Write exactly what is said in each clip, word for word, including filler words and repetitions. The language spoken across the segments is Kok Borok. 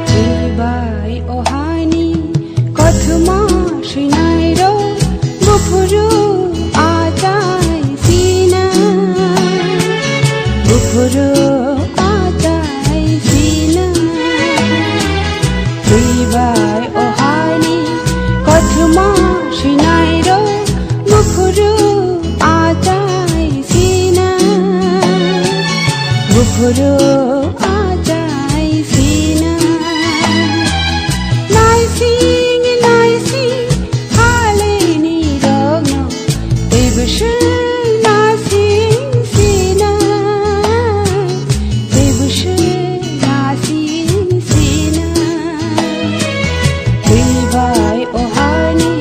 Twi bai o haini kothoma swinairok, buphuru achai sina, buphuru achai sina. Twi bai o haini kothoma swinairok, buphuru achai sina, buphuru achai sina. Naising naising phaleni rokno teibo se naising sina, teibo se naising sina. Twi bai o haini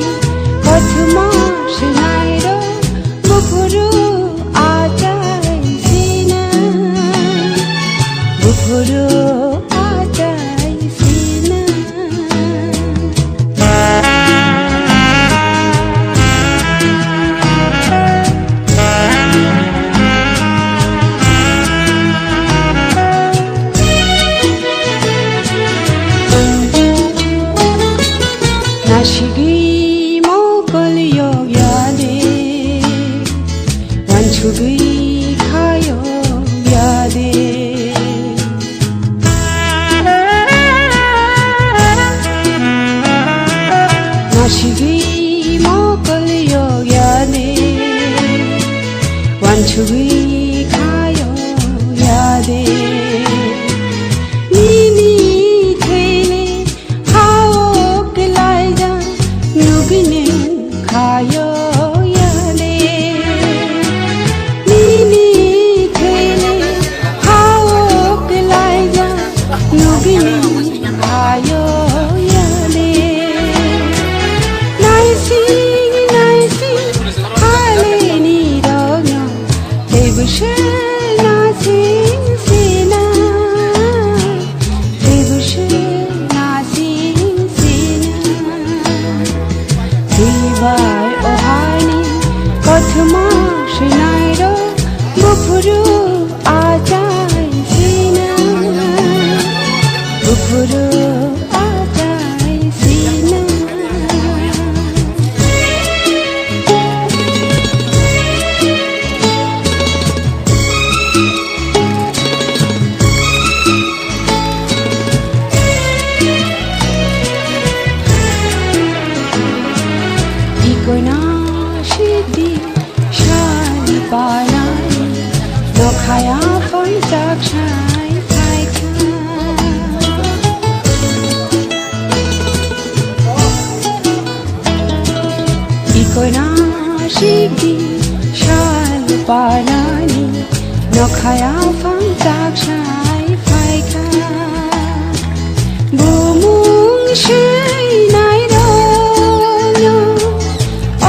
kothoma swinairok, buphuru achai sina, buphuru achai sina. Nasigwi mokol yok ya de, wansugwi kha yok ya de. Nasigwi mokol yok ya de, wansugwi kha yok ya de. Nini thele hao kelaija nugine khayo yale. Nini thele hao kelaija nugine khayo yale. Naising naising phaleni rokno teibo se naising sina. Teibo se naising sina. Twi bai o haini kothoma swinairok, buphuru achai sina, buphuru achai sina. Ikoina sidi sani panai, nokhaya phai chak sai phaikha. Ikoina sigi sal panani, nokhaya phang chak sai phaikha. Bumung swinai rokno,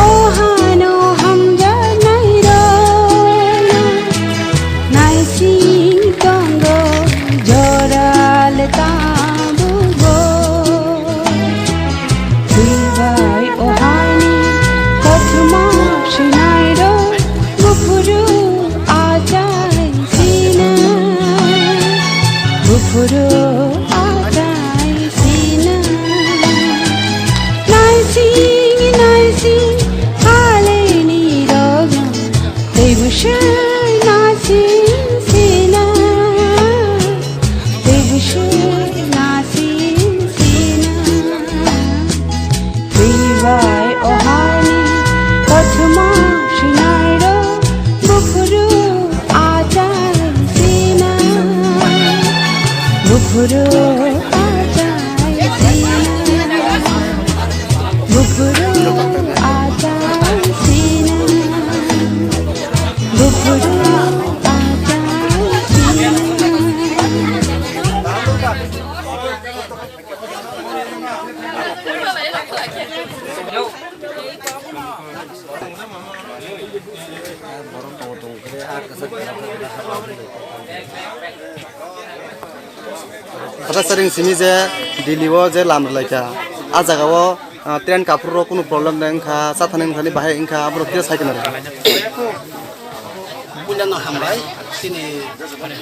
o hano hamjaknai rokno, naising tongo jora le tabuk bo. Twi bai o haini kothoma swinairok, buphuru achai sina, buphuru achai sina. Naising naising phaleni rokno teibo se naising sina. Teibo se naising sina. Twi bai o haini kothoma swinairok, buphuru achai sina, buphuru achai sina, buphuru achai sina. Buphuru achai sina. Hata saring simi je Delhi o je lam rwlaikha, a jaga o, ah, train kaphuru rok kunu problem de wngkha, chathani wngthani bahai wngkha, aborok kisa sai khna rw. Puila no hambai, chini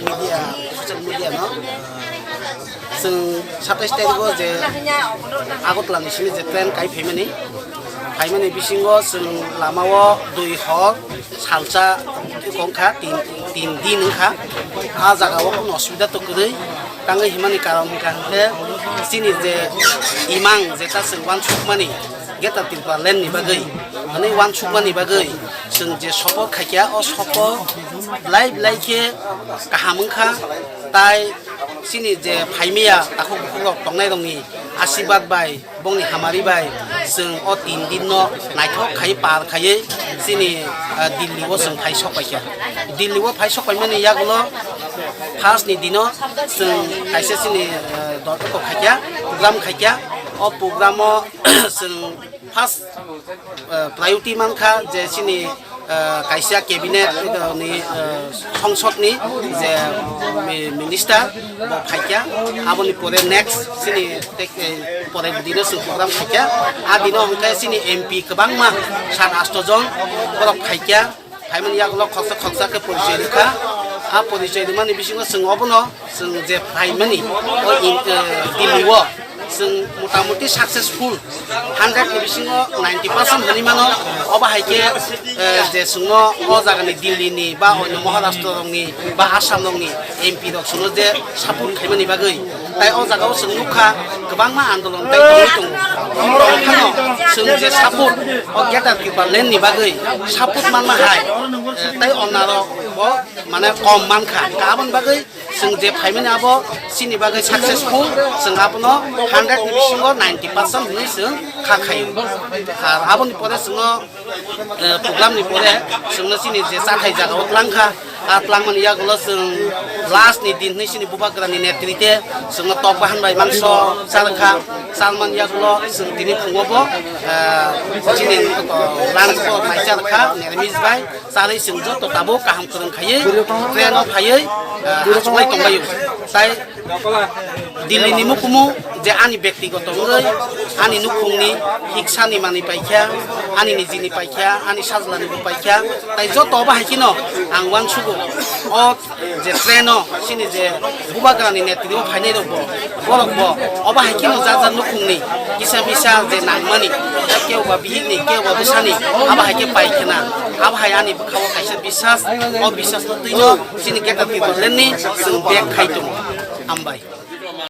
media, social media no. Chwng satais tarikh o je Agartala ni simi je train kai phaimani, phaimani bisingo chwng lama o dui hor salsa wngkha, tin, tin din wngkha. A jaga o kunu osubida to kwrwi tangwi himani karon wngkha hwnkhe chini je imang jeta chwng uansukmani Greater Tipraland ni bagwi, hwnwi uansukmani bagwi chwng je support khaikha, o support belai belai khe kaham wngkha. Tai chini je phaimaya takhuk bukhuk rok tongnai rokni asirwad bai, bongni hamari bai chwng o tin din no naithok khai par khaiwi chini, ah, Delhi o chwng phai sok paikha. Delhi o phai sok paimani yagulo first ni dino chwng kaisa chini, ah, dorkho khaikha, program khaikha. O program o chwng first, eh, priority mankha je chini, eh, kaisa cabinet ni, eh, songsod ni je mi-, minister bo phaikha, aboni pore next chini tek-, eh, pore dino chwng program khaikha, a dino hwnkhe chini M P kwbangma sat asto jon borok phaikha. Phaimani yagulo khoksa khoksa khe porichoi rwkha. A porichoi rwmani bisingo chwng obono chwng je phaimani o in, eh, Delhi o chwng motamuti successful, hundred ni bisingo ninety percent hwnwi mano. Obo hai khe, eh, je chwngno o jagani Delhi ni ba onyo Maharashtra rokni ba Assam rokni M P rok chwngno je support khaimani bagwi, tai o jaga o chwng nukha kwbangma andolon tei tongwi tongo. Tongphano chwng je support o Greater Tipraland ni bagwi support manma hai, eh, tai onnarok bo mane kom mankha. Aboni bagwi chwng je phaimani abo chini bagwi successful, chwng abono hundred ni bisingo ninety percent hwnwi chwng kha khaio. Ar aboni pore chwngno eh, program ni pore chwngno chini je chathai jaga o twlang kha, a twlang mani yagulo chwng last ni din hwnwi chini bubagra ni netrite chwngno tok bahan bai mangso cha rwkha, cha man yagulo chwng tini phungo bo, eh, chini lunch bo mai cha rwkha, niramis bai charwi chwng joto tabuk kaham kwrwng khaiwi train o phaiwi, eh, achugwi tonglaio. Tai Delhi ni mukumu je ani bektigoto wngwi ani nukhungni hiksani manwi paikha, ani nijini paikha, ani sajlani bo paikha, tai joto obo hai kheno ang uansugo o je train o chini je bubagrani netri o phainai rok bo, borok bo obo hai kheno jak jak nukhungni kisa misa je nangmani, kebo ba bihikni, kebo ba bwsani, abo hai khe paikhana, abo hai ani bwkha o kaisa bisas, o bisas no twi no chini Greater Tipraland ni chwng bag khai tongo. Hambai.